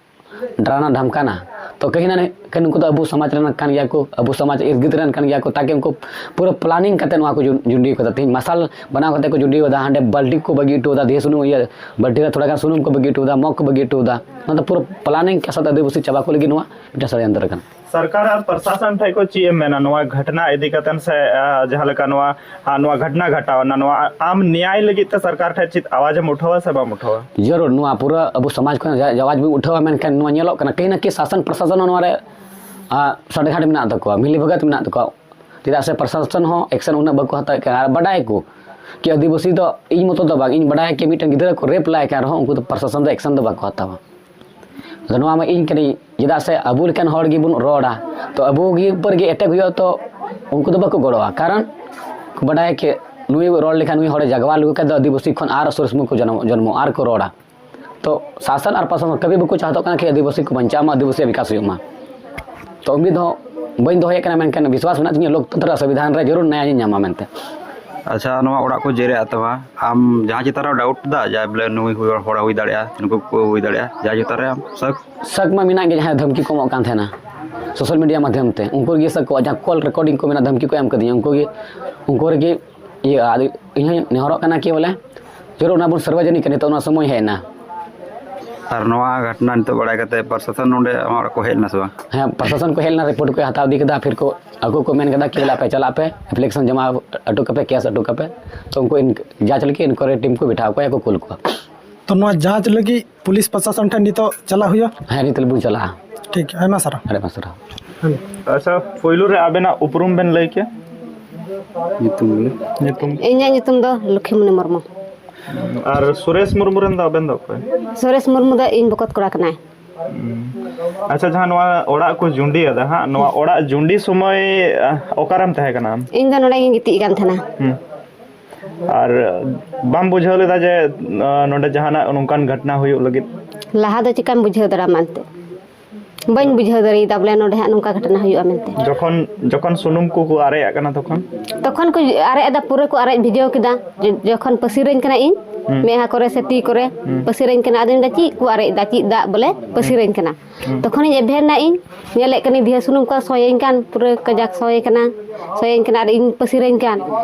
ᱰᱨᱟᱱᱟ ᱫᱷᱟᱢᱠᱟᱱᱟ᱾ ᱛᱚ ᱠᱟᱹᱦᱤ ᱱᱟ ᱠᱟᱹᱦᱤ ᱱᱩᱠᱩ ᱫᱚ ᱟᱵᱚ ᱥᱚᱢᱟᱡᱽ ᱨᱮᱱ ᱠᱟᱱ ᱜᱮᱭᱟ ᱠᱚ, ᱟᱵᱚ ᱥᱚᱢᱟᱡᱽ ᱤᱨᱜᱤᱫ ᱨᱮᱱ ᱠᱟᱱ ᱜᱮᱭᱟ ᱠᱚ, ᱛᱟᱠᱤ ᱩᱱᱠᱩ ᱯᱩᱨᱟᱹ ᱯᱞᱟᱱᱤᱝ ᱠᱟᱛᱮ ᱱᱚᱣᱟ ᱠᱚ ᱡᱩᱱ- ᱡᱩᱱᱰᱤ ᱠᱟᱫᱟ᱾ ᱛᱮᱦᱮᱧ ᱢᱟᱨᱥᱟᱞ ᱵᱮᱱᱟᱣ ᱠᱟᱛᱮ ᱠᱚ ᱡᱩᱱᱰᱤ ᱠᱟᱫᱟ, ᱦᱟᱸᱰᱮ ᱵᱟᱹᱞᱴᱤ ᱠᱚ ᱵᱟᱹᱜᱤ ᱦᱚᱴᱚ ᱠᱟᱫᱟ, ᱫᱤᱭᱮ ᱥᱩᱱᱩᱢ ᱤᱭᱟᱹ ᱵᱟᱹᱞᱴᱤ ᱨᱮ ᱛᱷᱚᱲᱟ ᱜᱟᱱ ᱥᱩᱱᱩᱢ ᱠᱚ ᱵᱟᱹᱜᱤ ᱦᱚᱴᱚ ᱠᱟᱫᱟ, ᱢᱚᱜᱽ ᱠᱚ ᱵᱟᱹᱜᱤ ᱦᱚᱴᱚ ᱠᱟᱫᱟ᱾ ᱱᱚᱣᱟ ᱫᱚ ᱯᱩᱨᱟᱹ ᱯᱞᱟᱱᱤᱝ ᱠᱮ ᱥᱟᱛᱷ ᱟᱹᱫᱤᱵᱟᱹᱥᱤ ᱪᱟᱵᱟ ᱠᱚ ᱞᱟᱹᱜᱤᱫ ᱱᱚᱣᱟ ᱢᱤᱫᱴᱟᱝ ᱥᱚᱲᱭᱚᱱᱛᱨᱚ ᱠᱟᱱᱟ᱾ ᱥᱚᱨᱠᱟᱨ ᱟᱨ ᱯᱨᱚᱥᱟᱥᱚᱱ ᱴᱷᱮᱱ ᱠᱚ ᱪᱮᱫ ᱮᱢ ᱢᱮᱱᱟ ᱱᱚᱣᱟ ᱜᱷᱚᱴᱱᱟ ᱤᱫᱤ ᱠᱟᱛᱮ ᱥᱮ, ᱟᱸ, ᱡᱟᱦᱟᱸ ᱞᱮᱠᱟ ᱱᱚᱣᱟ, ᱟᱸ, ᱱᱚᱣᱟ ᱜᱷᱚᱴᱱᱟ ᱜᱷᱟᱴᱟᱣ ᱮᱱᱟ, ᱱᱚᱣᱟ ᱟᱢ ᱱᱮᱭᱟᱭ ᱞᱟᱹᱜᱤᱫ ᱛᱮ ᱥᱚᱨᱠᱟᱨ ᱴᱷᱮᱱ ᱪᱮᱫ ᱟᱣᱟᱡ ᱮᱢ ᱩᱴᱷᱟᱹᱣᱟ ᱥᱮ ᱵᱟᱢ ᱩᱴᱷᱟᱹᱣᱟ? ᱡᱟᱹᱨᱩᱲ ᱱᱚᱣᱟ ᱯᱩᱨᱟᱹ ᱟᱵᱚ ᱥᱚᱢᱟᱡᱽ ᱠᱷᱚᱱ ᱡᱟ- ᱟᱣᱟᱡ ᱵᱚᱱ ᱩᱴᱷᱟᱹᱣᱟ, ᱢᱮᱱᱠᱷᱟᱱ ᱱᱚᱣᱟ ᱧᱮᱞᱚᱜ ᱠᱟᱱᱟ ᱠᱟᱹᱦᱤ ᱱᱟ ᱠᱟᱹᱦᱤ ᱥᱟᱥᱚᱱ ᱯᱨᱚᱥᱟᱥᱚᱱ ᱦᱚᱸ ᱱᱚᱣᱟ ᱨᱮ, ᱟᱸ, ᱥᱟᱰᱮᱜᱷᱟᱴ ᱢᱮᱱᱟᱜ ᱛᱟᱠᱚᱣᱟ, ᱢᱤᱞᱤ ᱵᱷᱚᱜᱚᱛ ᱢᱮᱱᱟᱜ ᱛᱟᱠᱚᱣᱟ᱾ ᱪᱮᱫᱟᱜ ᱥᱮ ᱯᱨᱚᱥᱟᱥᱚᱱ ᱦᱚᱸ ᱮᱠᱥᱮᱱ ᱩᱱᱟᱹᱜ ᱵᱟᱠᱚ ᱦᱟᱛᱟᱣᱮᱫ ᱠᱟᱱᱟ᱾ ᱟᱨ ᱵᱟᱰᱟᱭᱟᱠᱚ ᱠᱤ ᱟᱹᱫᱤᱵᱟᱹᱥᱤ ᱫᱚ ᱤᱧ ᱢᱚᱛᱚ ᱫᱚ ᱵᱟᱝ, ᱤᱧ ᱵᱟᱰᱟᱭᱟ ᱠᱤ ᱢᱤᱫᱴᱮᱱ ᱜᱤᱫᱽᱨᱟᱹ ᱠᱚ ᱨᱮᱯ ᱞᱟᱭ ᱠᱟᱱ ᱨᱮᱦᱚᱸ ᱩᱱᱠᱩ ᱫᱚ ᱯᱨᱚᱥᱟᱥᱚᱱ ᱫᱚ ᱮᱠᱥᱮᱱ ᱫᱚ ᱵᱟᱠᱚ ᱦᱟᱛᱟᱣᱟ᱾ ᱟᱫᱚ ᱱᱚᱣᱟ ᱢᱟ ᱤᱧ ᱠᱟᱹᱱᱟᱹᱧ, ᱪᱮᱫᱟᱜ ᱥᱮ ᱟᱵᱚ ᱞᱮᱠᱟᱱ ᱦᱚᱲ ᱜᱮᱵᱚᱱ ᱨᱚᱲᱟ, ᱛᱚ ᱟᱵᱚ ᱜᱮ ᱩᱯᱚᱨ ᱜᱮ ᱮᱴᱮᱠ ᱦᱩᱭᱩᱜᱼᱟ, ᱛᱚ ᱩᱱᱠᱩ ᱫᱚ ᱵᱟᱠᱚ ᱜᱚᱲᱚᱜᱼᱟ᱾ ᱠᱟᱨᱚᱱ ᱠᱚ ᱵᱟᱰᱟᱭᱟ ᱠᱤ ᱱᱩᱭ ᱨᱚᱲ ᱞᱮᱠᱷᱟᱱ, ᱱᱩᱭ ᱦᱚᱲᱮ ᱡᱟᱜᱣᱟ ᱞᱮᱠᱚ ᱠᱷᱟᱱ ᱫᱚ ᱟᱹᱫᱤᱵᱟᱹᱥᱤ ᱠᱷᱚᱱ ᱟᱨ ᱥᱚᱨᱮᱥ ᱠᱚ ᱡᱚᱱᱢᱚ, ᱡᱚᱱᱢᱚ ᱟᱨ ᱠᱚ ᱨᱚᱲᱟ᱾ ᱛᱚ ᱥᱟᱥᱚᱱ ᱟᱨ ᱯᱨᱚᱥᱟᱥᱚᱱ ᱠᱟᱹᱵᱷᱤ ᱵᱟᱠᱚ ᱪᱟᱦᱛᱚᱜ ᱠᱟᱱᱟ ᱠᱤ ᱟᱹᱫᱤᱵᱟᱹᱥᱤ ᱠᱚ ᱵᱟᱧᱪᱟᱣ ᱢᱟ, ᱟᱹᱫᱤᱵᱟᱹᱥᱤ ᱵᱤᱠᱟᱥ ᱦᱩᱭᱩᱜ ᱢᱟ᱾ ᱛᱚ ᱩᱢᱤᱫ ᱦᱚᱸ ᱵᱟᱹᱧ ᱫᱚᱦᱚᱭᱮᱫ ᱠᱟᱱᱟ, ᱢᱮᱱᱠᱷᱟᱱ ᱵᱤᱥᱣᱟᱥ ᱢᱮᱱᱟᱜ ᱛᱤᱧᱟᱹ ᱞᱳᱠᱛᱚᱱᱛᱨᱚ ᱟᱨ ᱥᱚᱝᱵᱤᱫᱷᱟᱱ ᱨᱮ ᱡᱟᱹᱨᱩᱲ ᱱᱮᱭᱟ ᱤᱧ ᱧᱟᱢᱟ ᱢᱮᱱᱛᱮ᱾ ᱟᱪᱪᱷᱟ, ᱱᱚᱣᱟ ᱚᱲᱟᱜ ᱠᱚ ᱡᱮᱨᱮᱫ ᱛᱟᱢᱟ, ᱟᱢ ᱡᱟᱦᱟᱸ ᱪᱮᱛᱟᱱ ᱨᱮ ᱰᱟᱣᱩᱴ ᱫᱟ ᱡᱮ ᱵᱚᱞᱮ ᱱᱩᱭ ᱦᱩᱭ, ᱦᱚᱲ ᱦᱩᱭ ᱫᱟᱲᱮᱭᱟᱜᱼᱟ, ᱱᱩᱠᱩ ᱠᱚ ᱦᱩᱭ ᱫᱟᱲᱮᱭᱟᱜᱼᱟ, ᱡᱟᱦᱟᱸ ᱪᱮᱛᱟᱱ ᱨᱮ ᱟᱢ ᱥᱟᱠ? ᱥᱟᱠ ᱢᱟ ᱢᱮᱱᱟᱜ ᱜᱮ, ᱡᱟᱦᱟᱸᱭ ᱫᱷᱟᱢᱠᱤ ᱠᱚ ᱮᱢᱚᱜ ᱠᱟᱱ ᱛᱟᱦᱮᱱᱟ ᱥᱳᱥᱟᱞ ᱢᱤᱰᱤᱭᱟ ᱢᱟᱫᱽᱫᱷᱚᱢ ᱛᱮ, ᱩᱱᱠᱩ ᱨᱮᱜᱮ ᱥᱟᱠ ᱠᱚ, ᱡᱟᱦᱟᱸ ᱠᱚᱞ ᱨᱮᱠᱚᱨᱰᱤᱝ ᱠᱚ ᱢᱮᱱᱟᱜ, ᱫᱷᱟᱢᱠᱤ ᱠᱚ ᱮᱢ ᱠᱟᱫᱤᱧᱟ, ᱩᱱᱠᱩ ᱜᱮ, ᱩᱱᱠᱩ ᱨᱮᱜᱮ ᱤᱭᱟᱹ, ᱟᱫᱚ ᱤᱧ ᱦᱚᱸᱧ ᱱᱮᱦᱚᱨᱚᱜ ᱠᱟᱱᱟ ᱠᱤ ᱵᱚᱞᱮ ᱡᱟᱹᱨᱩᱲ ᱚᱱᱟ ᱵᱚᱱ ᱥᱟᱨᱵᱚᱡᱚᱱᱤᱠᱟ, ᱱᱤᱛᱚᱜ ᱚᱱᱟ ᱥᱚᱢᱚᱭ ᱦᱮᱡ ᱮᱱᱟ᱾ ᱟᱨ ᱱᱚᱣᱟ ᱜᱷᱚᱴᱱᱟ ᱱᱤᱛᱚᱜ ᱵᱟᱲᱟᱭ ᱠᱟᱛᱮ ᱯᱨᱚᱥᱟᱥᱚᱱ ᱱᱚᱰᱮ ᱟᱢᱟᱜ ᱚᱲᱟᱜ ᱠᱚ ᱦᱮᱡ ᱞᱮᱱᱟ ᱥᱮ ᱵᱟᱝ? ᱦᱮᱸ, ᱯᱨᱚᱥᱟᱥᱚᱱ ᱠᱚ ᱦᱮᱡ ᱞᱮᱱᱟ, ᱨᱤᱯᱳᱨᱴ ᱠᱚ ᱦᱟᱛᱟᱣ ᱤᱫᱤ ᱠᱮᱫᱟ, ᱯᱷᱤᱨ ᱠᱚ ᱟᱠᱚ ᱠᱚ ᱢᱮᱱ ᱠᱮᱫᱟ ᱠᱤ ᱵᱚᱞᱮ ᱟᱯᱮ ᱪᱟᱞᱟᱜ ᱯᱮ, ᱮᱯᱞᱤᱠᱮᱥᱚᱱ ᱡᱚᱢᱟ ᱦᱚᱴᱚ ᱠᱟᱯᱮ, ᱠᱮᱥ ᱦᱚᱴᱚ ᱠᱟᱯᱮ᱾ ᱛᱚ ᱩᱱᱠᱩ ᱤᱱ-, ᱡᱟᱸᱪ ᱞᱟᱹᱜᱤᱫ ᱤᱱᱠᱣᱟᱭᱨᱤ ᱴᱤᱢ ᱠᱚ ᱵᱤᱴᱷᱟᱣ ᱠᱚᱣᱟ, ᱠᱚ ᱠᱩᱞ ᱠᱚᱣᱟ᱾ ᱛᱚ ᱱᱚᱣᱟ ᱡᱟᱸᱪ ᱞᱟᱹᱜᱤᱫ ᱯᱩᱞᱤᱥ ᱯᱨᱚᱥᱟᱥᱚᱱ ᱴᱷᱮᱱ ᱱᱤᱛᱚᱜ ᱪᱟᱞᱟᱜ ᱦᱩᱭᱩᱜᱼᱟ? ᱦᱮᱸ, ᱱᱤᱛ ᱵᱚᱱ ᱪᱟᱞᱟᱜᱼᱟ᱾ ᱴᱷᱤᱠ, ᱟᱭᱢᱟ ᱥᱟᱨᱦᱟᱣ᱾ ᱟᱹᱰᱤ ᱟᱭᱢᱟ ᱥᱟᱨᱦᱟᱣ᱾ ᱟᱪᱪᱷᱟ, ᱯᱳᱭᱞᱳ ᱨᱮ ᱟᱵᱮᱱᱟᱜ ᱩᱯᱨᱩᱢ ᱵᱮᱱ ᱞᱟᱹᱭ ᱠᱮᱭᱟ? ᱧᱩᱛᱩᱢ ᱵᱚᱞᱮ? ᱧᱩᱛᱩᱢ? ᱤᱧᱟᱹᱜ ᱧᱩᱛᱩᱢ ᱫᱚ ᱞᱚᱠᱷᱤᱢᱚᱱᱤ ᱢᱩᱨᱢᱩ᱾ ᱟᱨ ᱥᱩᱨᱮᱥ ᱢᱩᱨᱢᱩ ᱨᱮᱱ ᱫᱚ ᱟᱵᱮᱱ ᱫᱚ ᱚᱠᱚᱭ? ᱥᱩᱨᱮᱥ ᱢᱩᱨᱢᱩ ᱫᱚ ᱤᱧ ᱵᱚᱠᱚᱛ ᱠᱚᱲᱟ ᱠᱟᱱᱟᱭ᱾ ᱦᱩᱸ᱾ ᱟᱪᱪᱷᱟ, ᱡᱟᱦᱟᱸ ᱱᱚᱣᱟ ᱚᱲᱟᱜ ᱠᱚ ᱡᱩᱸᱰᱤᱭᱟᱫᱟ ᱦᱟᱸᱜ, ᱱᱚᱣᱟ ᱚᱲᱟᱜ ᱡᱩᱸᱰᱤ ᱥᱚᱢᱚᱭ, ᱟᱦ, ᱚᱠᱟᱨᱮᱢ ᱛᱟᱦᱮᱸ ᱠᱟᱱᱟ ᱟᱢ? ᱤᱧ ᱫᱚ ᱱᱚᱰᱮ ᱜᱤᱧ ᱜᱤᱛᱤᱡ ᱠᱟᱱ ᱛᱟᱦᱮᱱᱟ᱾ ᱦᱩᱸ᱾ ᱟᱨ ᱵᱟᱢ ᱵᱩᱡᱷᱟᱹᱣ ᱞᱮᱫᱟ ᱡᱮ, ᱟᱦ, ᱱᱚᱰᱮ ᱡᱟᱦᱟᱱᱟᱜ ᱱᱚᱝᱠᱟᱱ ᱜᱷᱚᱴᱱᱟ ᱦᱩᱭᱩᱜ ᱞᱟᱹᱜᱤᱫ? ᱞᱟᱦᱟ ᱫᱚ ᱪᱤᱠᱟᱢ ᱵᱩᱡᱷᱟᱹᱣ ᱫᱟᱲᱮᱭᱟᱢᱟ ᱮᱱᱛᱮᱫ? ᱵᱟᱹᱧ ᱵᱩᱡᱷᱟᱹᱣ ᱫᱟᱲᱮᱭᱟᱫᱟ ᱵᱚᱞᱮ ᱱᱚᱰᱮ ᱦᱟᱸᱜ ᱱᱚᱝᱠᱟ ᱜᱷᱚᱴᱚᱱᱟ ᱦᱩᱭᱩᱜᱼᱟ ᱢᱮᱱᱛᱮ᱾ ᱡᱚᱠᱷᱚᱱ ᱡᱚᱠᱷᱚᱱ ᱥᱩᱱᱩᱢ ᱠᱚᱠᱚ ᱟᱨᱮᱡ ᱟᱜ ᱠᱟᱱᱟ ᱛᱚᱠᱷᱚᱱ? ᱛᱚᱠᱷᱚᱱ ᱠᱚ ᱟᱨᱮᱡ ᱮᱫᱟ, ᱯᱩᱨᱟᱹ ᱠᱚ ᱟᱨᱮᱡ ᱵᱷᱤᱡᱟᱹᱣ ᱠᱮᱫᱟ᱾ ᱡᱚ- ᱡᱚᱠᱷᱚᱱ ᱯᱟᱹᱥᱤᱨᱟᱹᱧ ᱠᱟᱱᱟ ᱤᱧ, ᱦᱩᱸ᱾ ᱢᱮᱫᱦᱟ ᱠᱚᱨᱮ ᱥᱮ ᱛᱤ ᱠᱚᱨᱮ ᱦᱩᱸ᱾ ᱯᱟᱹᱥᱤᱨᱟᱹᱧ ᱠᱟᱱᱟ, ᱟᱫᱚᱧ ᱢᱮᱱᱫᱟ ᱪᱮᱫ ᱠᱚ ᱟᱨᱮᱡ ᱮᱫᱟ, ᱪᱮᱫ ᱫᱟᱜ ᱵᱚᱞᱮ ᱯᱟᱹᱥᱤᱨᱟᱹᱧ ᱠᱟᱱᱟ᱾ ᱦᱩᱸ᱾ ᱛᱚᱠᱷᱚᱱᱤᱧ ᱮᱵᱷᱮᱱ ᱱᱟ ᱤᱧ, ᱧᱮᱞᱮᱫ ᱠᱟᱹᱱᱟᱹᱧ ᱫᱷᱤᱭᱟᱹ ᱥᱩᱱᱩᱢ ᱠᱚ ᱥᱚᱭᱟᱹᱧ ᱠᱟᱱ, ᱯᱩᱨᱟᱹ ᱠᱟᱡᱟᱠ ᱥᱚᱭᱮ ᱠᱟᱱᱟ, ᱥᱚᱭᱮᱧ ᱠᱟᱱᱟ ᱟᱨ ᱤᱧ ᱯᱟᱹᱥᱤᱨᱟᱹᱧ ᱠᱟᱱ᱾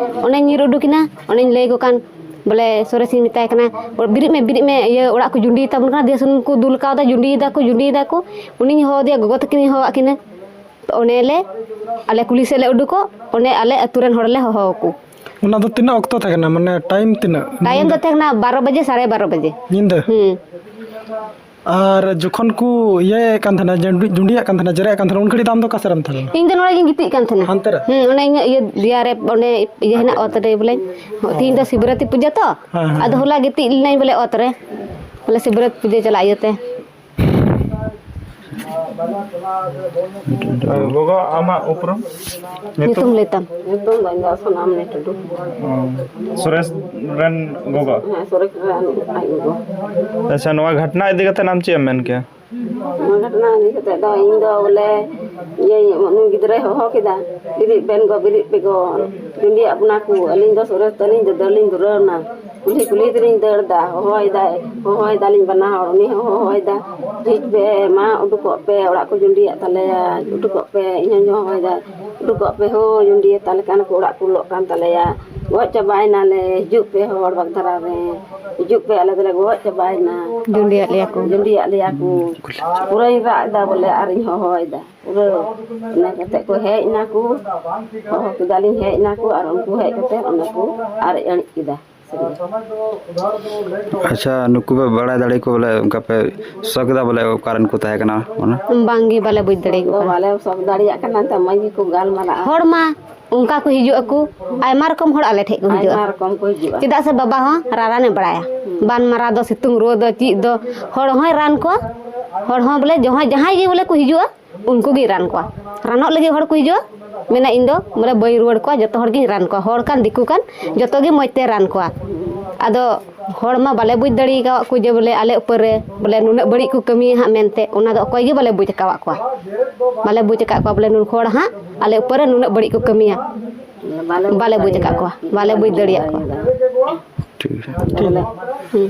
ᱚᱱᱮᱧ ᱧᱤᱨ ᱩᱰᱩᱠ ᱮᱱᱟ, ᱚᱱᱮᱧ ᱞᱟᱹᱭ ᱟᱠᱚ ᱠᱟᱱ ᱵᱚᱞᱮ ᱥᱚᱨᱮᱥᱤᱧ ᱢᱮᱛᱟᱭ ᱠᱟᱱᱟ, "ᱵᱤᱨᱤᱫ ᱢᱮ, ᱵᱤᱨᱤᱫ ᱢᱮ, ᱤᱭᱟᱹ ᱚᱲᱟᱜ ᱠᱚ ᱡᱩᱸᱰᱤ ᱛᱟᱵᱚᱱ ᱠᱟᱱᱟ, ᱫᱷᱤᱭᱟᱹ ᱥᱩᱱᱩᱢ ᱠᱚ ᱫᱩᱞ ᱠᱟᱣᱫᱟ, ᱡᱩᱸᱰᱤᱭᱮᱫᱟ ᱠᱚ, ᱡᱩᱸᱰᱤᱭᱮᱫᱟ ᱠᱚ᱾" ᱩᱱᱤᱧ ᱦᱚᱦᱚ ᱟᱫᱮᱭᱟ, ᱜᱚᱜᱚ ᱛᱟᱹᱠᱤᱱᱤᱧ ᱦᱚᱦᱚᱣᱟᱫ ᱠᱤᱱᱟᱹ᱾ ᱛᱚ ᱚᱱᱮ ᱞᱮ, ᱟᱞᱮ ᱠᱩᱞᱦᱤ ᱥᱮᱫ ᱞᱮ ᱩᱰᱩᱠᱚᱜ, ᱚᱱᱮ ᱟᱞᱮ ᱟᱹᱛᱩ ᱨᱮᱱ ᱦᱚᱲ ᱞᱮ ᱦᱚᱦᱚ ᱟᱠᱚ᱾ ᱚᱱᱟ ᱫᱚ ᱛᱤᱱᱟᱹᱜ ᱚᱠᱛᱚ ᱛᱟᱦᱮᱸ ᱠᱟᱱᱟ? ᱢᱟᱱᱮ ᱴᱟᱭᱤᱢ ᱛᱤᱱᱟᱹᱜ? ᱴᱟᱭᱤᱢ ᱫᱚ ᱛᱟᱦᱮᱸ ᱠᱟᱱᱟ ᱵᱟᱨᱚ ᱵᱟᱡᱮ, ᱥᱟᱲᱮ ᱵᱟᱨᱚ ᱵᱟᱡᱮ᱾ ᱧᱤᱫᱟᱹ? ᱦᱩᱸ᱾ ᱟᱨ ᱡᱚᱠᱷᱚᱱ ᱠᱚ ᱤᱭᱟᱹᱭᱮᱫ ᱠᱟᱱ ᱛᱟᱦᱮᱱᱟ, ᱡᱩᱸᱰᱤ-, ᱡᱩᱸᱰᱤᱭᱟᱜ ᱠᱟᱱ ᱛᱟᱦᱮᱱᱟ, ᱡᱮᱨᱮᱫ ᱠᱟᱱ ᱛᱟᱦᱮᱱᱟ, ᱩᱱ ᱜᱷᱟᱹᱲᱤᱡ ᱫᱚ ᱟᱢ ᱫᱚ ᱚᱠᱟ ᱥᱮᱫ ᱨᱮᱢ ᱛᱟᱦᱮᱸ ᱞᱮᱱᱟ? ᱤᱧ ᱫᱚ ᱱᱚᱰᱮ ᱜᱤᱧ ᱜᱤᱛᱤᱡ ᱠᱟᱱ ᱛᱟᱦᱮᱱᱟ᱾ ᱦᱟᱱᱛᱮ ᱨᱮ? ᱦᱩᱸ, ᱚᱱᱮ ᱤᱧᱟᱹᱜ ᱤᱭᱟᱹ ᱫᱮᱭᱟ ᱨᱮ, ᱚᱸᱰᱮ ᱤᱭᱟᱹ ᱦᱮᱱᱟᱜ ᱚᱛ ᱨᱮ ᱵᱚᱞᱮ᱾ ᱛᱤᱦᱤᱧ ᱫᱚ ᱥᱤᱵᱨᱟᱛᱤ ᱯᱩᱡᱟᱹ ᱛᱚ᱾ ᱦᱮᱸ, ᱦᱮᱸ, ᱟᱫᱚ ᱦᱮᱸ᱾ ᱦᱚᱞᱟ ᱜᱤᱛᱤᱡ ᱞᱤᱱᱟᱹᱧ ᱵᱚᱞᱮ ᱚᱛ ᱨᱮ᱾ ᱵᱚᱞᱮ ᱥᱤᱵᱨᱟᱛᱤ ᱯᱩᱡᱟᱹ ᱪᱟᱞᱟᱜ ᱤᱭᱟᱹᱛᱮ᱾ ᱜᱚᱜᱚ, ᱟᱢᱟᱜ ᱩᱯᱨᱩᱢ? ᱧᱩᱛᱩᱢ ᱞᱟᱹᱭ ᱛᱟᱢ᱾ ᱧᱩᱛᱩᱢ ᱫᱚ ᱤᱧ ᱫᱚ ᱥᱳᱱᱟᱢᱚᱱᱤ ᱴᱩᱰᱩ᱾ ᱚ, ᱥᱩᱨᱮᱥ ᱨᱮᱱ ᱜᱚᱜᱚ? ᱦᱮᱸ, ᱥᱩᱨᱮᱥ ᱨᱮᱱ ᱟᱡ ᱜᱚᱜᱚ᱾ ᱟᱪᱪᱷᱟ, ᱱᱚᱣᱟ ᱜᱷᱚᱴᱱᱟ ᱤᱫᱤ ᱠᱟᱛᱮ ᱟᱢ ᱪᱮᱫ ᱮᱢ ᱢᱮᱱ ᱠᱮᱭᱟ? ᱱᱚᱣᱟ ᱜᱷᱚᱴᱱᱟ ᱤᱫᱤ ᱠᱟᱛᱮ ᱫᱚ ᱤᱧ ᱫᱚ ᱵᱚᱞᱮ, ᱤᱭᱟᱹ, ᱩᱱᱤ ᱜᱤᱫᱽᱨᱟᱹᱭ ᱦᱚᱦᱚ ᱠᱮᱫᱟ, "ᱵᱮᱨᱮᱫ ᱵᱮᱱ ᱜᱚ, ᱵᱮᱨᱮᱫ ᱯᱮ ᱜᱚ, ᱡᱩᱸᱰᱤᱭᱟᱜ ᱵᱚᱱᱟ ᱠᱚ᱾" ᱟᱹᱞᱤᱧ ᱫᱚ ᱥᱩᱨᱮᱥ ᱛᱟᱹᱞᱤᱧ ᱫᱟᱹᱫᱟᱹᱲ ᱞᱤᱧ ᱫᱷᱩᱨᱟᱹᱣ ᱮᱱᱟ᱾ ᱠᱩᱞᱦᱤ ᱠᱩᱞᱦᱤ ᱛᱮᱞᱤᱧ ᱫᱟᱹᱲ ᱮᱫᱟ, ᱦᱚᱦᱚᱭᱮᱫᱟᱭ, ᱦᱚᱦᱚᱭᱮᱫᱟᱞᱤᱧ ᱵᱟᱱᱟ ᱦᱚᱲ, ᱩᱱᱤ ᱦᱚᱸ ᱦᱚᱦᱚᱭᱮᱫᱟ, "ᱡᱷᱤᱡ ᱯᱮ, ᱢᱟ ᱩᱰᱩᱠᱚᱜ ᱯᱮ, ᱚᱲᱟᱜ ᱠᱚ ᱡᱩᱸᱰᱤᱭᱮᱫ ᱛᱟᱞᱮᱭᱟ, ᱩᱰᱩᱠᱚᱜ ᱯᱮ", ᱤᱧ ᱦᱚᱧ ᱦᱚᱦᱚᱭᱮᱫᱟ, "ᱩᱰᱩᱠᱚᱜ ᱯᱮ ᱦᱳ, ᱡᱩᱸᱰᱤᱭᱮᱫ ᱛᱟᱞᱮ ᱠᱟᱱ ᱠᱚ, ᱚᱲᱟᱜ ᱠᱚ ᱞᱚᱜ ᱠᱟᱱ ᱛᱟᱞᱮᱭᱟ, ᱜᱚᱡ ᱪᱟᱵᱟᱭᱮᱱᱟᱞᱮ, ᱦᱤᱡᱩᱜ ᱯᱮ ᱦᱚᱲ ᱵᱟᱜᱽᱫᱷᱟᱨᱟ ᱨᱮ, ᱦᱤᱡᱩᱜ ᱯᱮ, ᱟᱞᱮ ᱫᱚᱞᱮ ᱜᱚᱡ ᱪᱟᱵᱟᱭᱮᱱᱟ, ᱡᱩᱸᱰᱤᱭᱟᱫ ᱞᱮᱭᱟ ᱠᱚ, ᱡᱩᱸᱰᱤᱭᱟᱫ ᱞᱮᱭᱟ ᱠᱚ᱾" ᱯᱩᱨᱟᱹᱧ ᱨᱟᱜ ᱮᱫᱟ ᱵᱚᱞᱮ, ᱟᱨᱤᱧ ᱦᱚᱦᱚᱭᱮᱫᱟ ᱯᱩᱨᱟᱹ᱾ ᱤᱱᱟᱹ ᱠᱟᱛᱮ ᱠᱚ ᱦᱮᱡ ᱮᱱᱟ ᱠᱚ, ᱦᱚᱦᱚ ᱠᱮᱫᱟᱞᱤᱧ, ᱦᱮᱡ ᱮᱱᱟ ᱠᱚ, ᱟᱨ ᱩᱱᱠᱩ ᱦᱮᱡ ᱠᱟᱛᱮ ᱚᱱᱟ ᱠᱚ ᱟᱨᱮᱡ ᱟᱹᱬᱤᱡ ᱠᱮᱫᱟ᱾ ᱟᱪᱪᱷᱟ, ᱱᱩᱠᱩ ᱯᱮ ᱵᱟᱲᱟᱭ ᱫᱟᱲᱮ ᱠᱚ ᱵᱚᱞᱮ, ᱚᱱᱠᱟ ᱯᱮ ᱥᱚᱠ ᱮᱫᱟ ᱵᱚᱞᱮ ᱚᱠᱟ ᱨᱮᱱ ᱠᱚ ᱛᱟᱦᱮᱸ ᱠᱟᱱᱟ ᱚᱱᱟ? ᱵᱟᱝᱜᱮ, ᱵᱟᱞᱮ ᱵᱩᱡᱽ ᱫᱟᱲᱮ ᱟᱠᱚ ᱫᱚ ᱠᱟᱱᱟ᱾ ᱵᱟᱞᱮ ᱥᱚᱠ ᱫᱟᱲᱮᱭᱟᱜ ᱠᱟᱱᱟ, ᱮᱱᱛᱮ ᱢᱚᱡᱽ ᱜᱮᱠᱚ ᱜᱟᱞᱢᱟᱨᱟᱜᱼᱟ᱾ ᱦᱚᱲ ᱢᱟ ᱚᱱᱠᱟ ᱠᱚ ᱦᱤᱡᱩᱜ ᱟᱠᱚ, ᱟᱭᱢᱟ ᱨᱚᱠᱚᱢ ᱦᱚᱲ ᱟᱞᱮ ᱴᱷᱮᱡ ᱠᱚ ᱦᱤᱡᱩᱜᱼᱟ᱾ ᱟᱭᱢᱟ ᱨᱚᱠᱚᱢ ᱠᱚ ᱦᱤᱡᱩᱜᱼᱟ᱾ ᱪᱮᱫᱟᱜ ᱥᱮ ᱵᱟᱵᱟ ᱦᱚᱸ ᱨᱟᱨᱟᱱᱮ ᱵᱟᱲᱟᱭᱟ, ᱦᱩᱸ᱾ ᱵᱟᱱ ᱢᱟᱨᱟ ᱫᱚ, ᱥᱤᱛᱩᱝ ᱨᱩᱣᱟᱹ ᱫᱚ, ᱪᱮᱫ ᱫᱚ, ᱦᱚᱲ ᱦᱚᱸᱭ ᱨᱟᱱ ᱠᱚᱣᱟ᱾ ᱦᱚᱲ ᱦᱚᱸ ᱵᱚᱞᱮ ᱡᱟᱦᱟᱸᱭ, ᱡᱟᱦᱟᱸᱭ ᱜᱮ ᱵᱚᱞᱮ ᱠᱚ ᱦᱤᱡᱩᱜᱼᱟ, ᱩᱱᱠᱩ ᱜᱮ ᱨᱟᱱ ᱠᱚᱣᱟ᱾ ᱨᱟᱱᱚᱜ ᱞᱟᱹᱜᱤᱫ ᱦᱚᱲ ᱠᱚ ᱦᱤᱡᱩᱜᱼᱟ, ᱢᱮᱱᱟ ᱤᱧ ᱫᱚ ᱵᱚᱞᱮ ᱵᱟᱹᱧ ᱨᱩᱣᱟᱹᱲ ᱠᱚᱣᱟ, ᱡᱚᱛᱚ ᱦᱚᱲ ᱜᱤᱧ ᱨᱟᱱ ᱠᱚᱣᱟ, ᱦᱚᱲ ᱠᱟᱱ ᱫᱤᱠᱩ ᱠᱟᱱ ᱡᱚᱛᱚ ᱜᱮ ᱢᱚᱡᱽ ᱛᱮ ᱨᱟᱱ ᱠᱚᱣᱟ᱾ ᱟᱫᱚ ᱦᱚᱲ ᱢᱟ ᱵᱟᱞᱮ ᱵᱩᱡᱽ ᱫᱟᱲᱮ ᱟᱠᱟᱫ ᱠᱚ ᱡᱮ ᱵᱚᱞᱮ ᱟᱞᱮ ᱩᱯᱟᱹᱨ ᱨᱮ ᱵᱚᱞᱮ ᱱᱩᱱᱟᱹᱜ ᱵᱟᱹᱲᱤᱡ ᱠᱚ ᱠᱟᱹᱢᱤᱭᱟ ᱦᱟᱸᱜ ᱢᱮᱱᱛᱮ, ᱚᱱᱟ ᱫᱚ ᱚᱠᱚᱭ ᱜᱮ ᱵᱟᱞᱮ ᱵᱩᱡᱽ ᱟᱠᱟᱫ ᱠᱚᱣᱟ᱾ ᱵᱟᱞᱮ ᱵᱩᱡᱽ ᱟᱠᱟᱫ ᱠᱚᱣᱟ ᱵᱚᱞᱮ ᱱᱩᱱ ᱦᱚᱲ ᱦᱟᱸᱜ ᱟᱞᱮ ᱩᱯᱟᱹᱨ ᱨᱮ ᱱᱩᱱᱟᱹᱜ ᱵᱟᱹᱲᱤᱡ ᱠᱚ ᱠᱟᱹᱢᱤᱭᱟ᱾ ᱵᱟᱞᱮ ᱵᱩᱡᱽ ᱟᱠᱟᱫ ᱠᱚᱣᱟ, ᱵᱟᱞᱮ ᱵᱩᱡᱽ ᱫᱟᱲᱮᱭᱟᱜ ᱠᱚᱣᱟ᱾ ᱴᱷᱤᱠ ᱜᱮᱭᱟ᱾ ᱦᱩᱸ᱾